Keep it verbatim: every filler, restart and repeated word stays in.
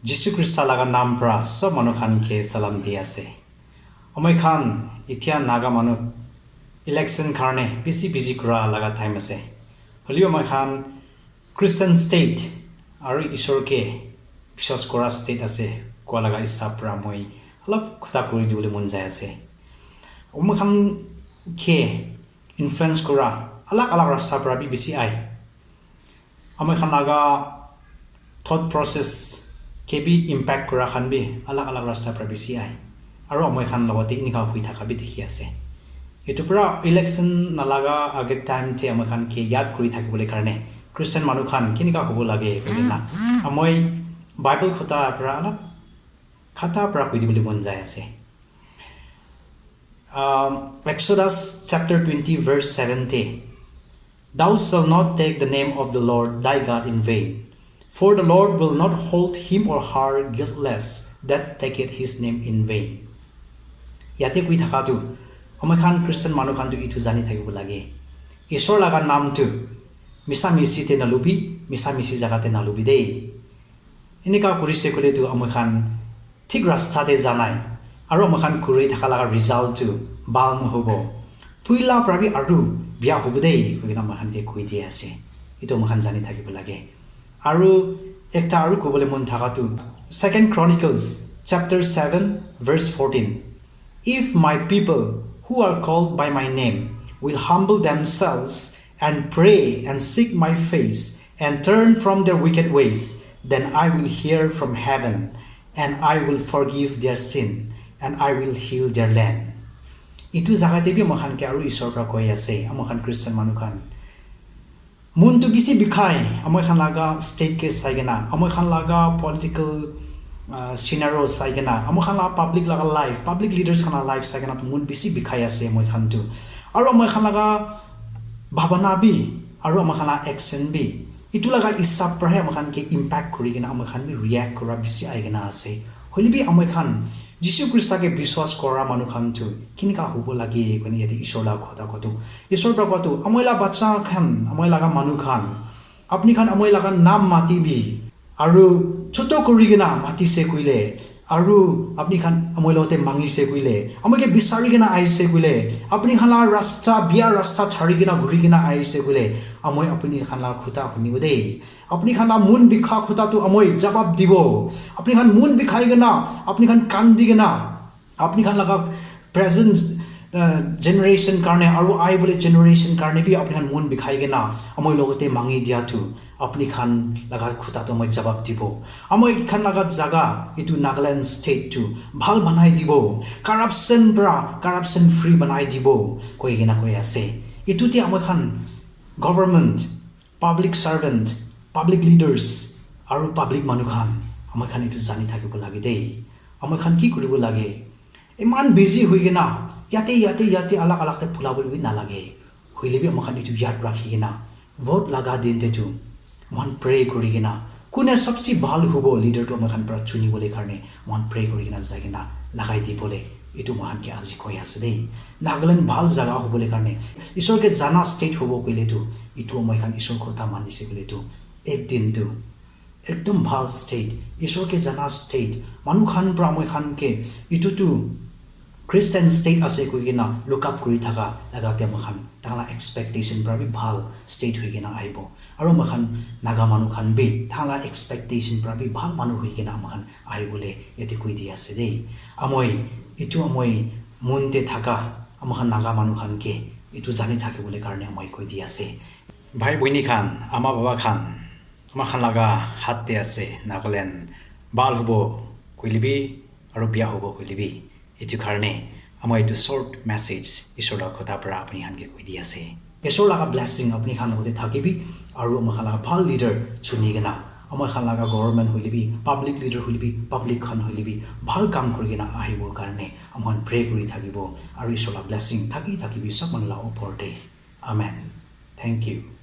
Jisu Krista laga naam para sob manu khan ke salam di ase. Amoi khan itia Naga manu election karne bisi busy kura laga time ase. Hoilebi amoi khan Christian state aru Isor ke biswas kura state ase kua laga hisab para moi olop kotha kuri dibole mon jai ase. Amoi khan ke influence kura alag alag rasta para bi bisi ai. Amoi khan laga thought process ke bi impact kura khan bi alag alag rasta para bisi ai. Aru amoi khan logote inika hui thaka bi dikhi ase. Etu pura election nalaga age time te amoi khan ke yad kuri thakibole karne Christian manu khan kinika hobo lage koina amoi Bible kotha para alak kotha para koi dibole mon jai ase. Um, Exodus chapter twenty verse seven te, "Thou shalt not take the name of the Lord thy God in vain, for the Lord will not hold him or her guiltless that taketh his name in vain." Yate koi thaka tu, amoi khan Christian manu khan tu itu jani thakibo lage. Isor laga naam tu misa misi te nalubi, misa misi jaga te nalubi de. Enika kurise koile tu amoi khan thik rasta te janai. Aru amoi khan kuri thaka laga result tu bhal nohobo. Puila para bi aru bia hobo de, koi kena amoi khan ke koi di ase. Itu amoi khan jani thakibo lage. Aru ekta aru kobole mon thaka tu Second Chronicles chapter seven verse fourteen. "If my people who are called by my name will humble themselves and pray and seek my face and turn from their wicked ways, then I will hear from heaven and I will forgive their sin and I will heal their land." Itu jaga te bi amoi khan ke aru Isor para koi ase, amoi khan Christian manu khan. Mon tu bisi bikhai, amoi khan laga state ke sai kena, amoi khan laga political, uh, scenario sai kena, amoi khan laga public laga life, public leaders khan laga life sai kena tu mon bisi bikhai ase amoi khan tu. Aru amoi khan laga bhabana bi, aru amoi khan laga action bi, itu laga hisab para he amoi khan ke impact kuri kena amoi khan bi react kura bisi ai kena ase. Hoile bi amoi khan Jisu Krista ke biswas kora manu khan tu kinika hobo lage koina yate Isor la kotha kotu. Isor pra kotu, amoi la bacha khan, amoi laga manu khan, apni khan amoi laga naam mati bi, aru choto kuri kena mati se koile, aru apni khan amoi logote mangi se koile, amoi ke bisari kena ahi se koile, apni khan la rasta, bia rasta chari kena, ghuri kena ahi se koile, amoi apni khan la kotha hunibo de. Apni khan la mon bikha kotha tu amoi jawab dibo. Apni khan mon bikhai kena, apni khan kandi kena, apni khan laga present, uh, generation karne aru ahi bole generation karne bi apni khan mon bikhai kena amoi logote mangi dia tu apni khan laga kotha tu amoi jawab dibo. Amoi khan laga jaga itu Nagaland state tu bhal banai dibo. Corruption pra corruption free banai dibo koi kena koi ase. Itu te amoi khan government, public servant, public leaders, aru public manu khan, amoi khan etu jani thakibo lage de. Amoi khan ki kuribo lage? Iman busy hoi kena, yate, yate, yate, alag alag te phula bole bi nalage. Hoile bi amoi khan etu yad rakhi kena, vote laga din te tu, moi khan pray kuri kena, kune sabse bhal hubo leader tu amoi khan pra chuni bole karne, moi khan pray kuri kena jai kena lagai di bole. Etu moi khan ke aji koi ase de. Nagaland bhal jaga hobole karne, Isor ke jana state hobo koile tu, etu moi khan Isor kotha mani se koile tu, ek din tu, ekdom bhal state, Isor ke jana state, manu khan pra moi khan ke, etu tu Christian state ase koi kena look up kuri thaka laga te moi khan, tai khan la expectation pra bi bhal state hoi kena ahibo. Aru moi khan Naga manu khan bi, tai khan la expectation pra bi bhal manu hoi kena moi khan ahi bole yate koi di ase de. Amoi, etu amoi mon te thaka, amoi khan Naga manu khan ke, etu jani thaki bole karne amoi koi di ase. Bhai boini khan, ama baba khan, amoi khan laga hat te ase, Nagaland bhal hobo koile bi, aru bia hobo koile bi. Etu karne, amoi etu short message, Isor laga kotha pra apni khan ke koi di ase. Isor laga blessing apni khan logote thakibi, aru amoi khan laga bhal leader chuni kena, amoi khan laga government hoile bi, public leader hoile bi, public khan hoile bi, bhal kam kuri kena ahibo karne, amoi khan pray kuri thakibo, aru Isor laga blessing thaki thakibi sob manu laga upor te. Amen. Thank you.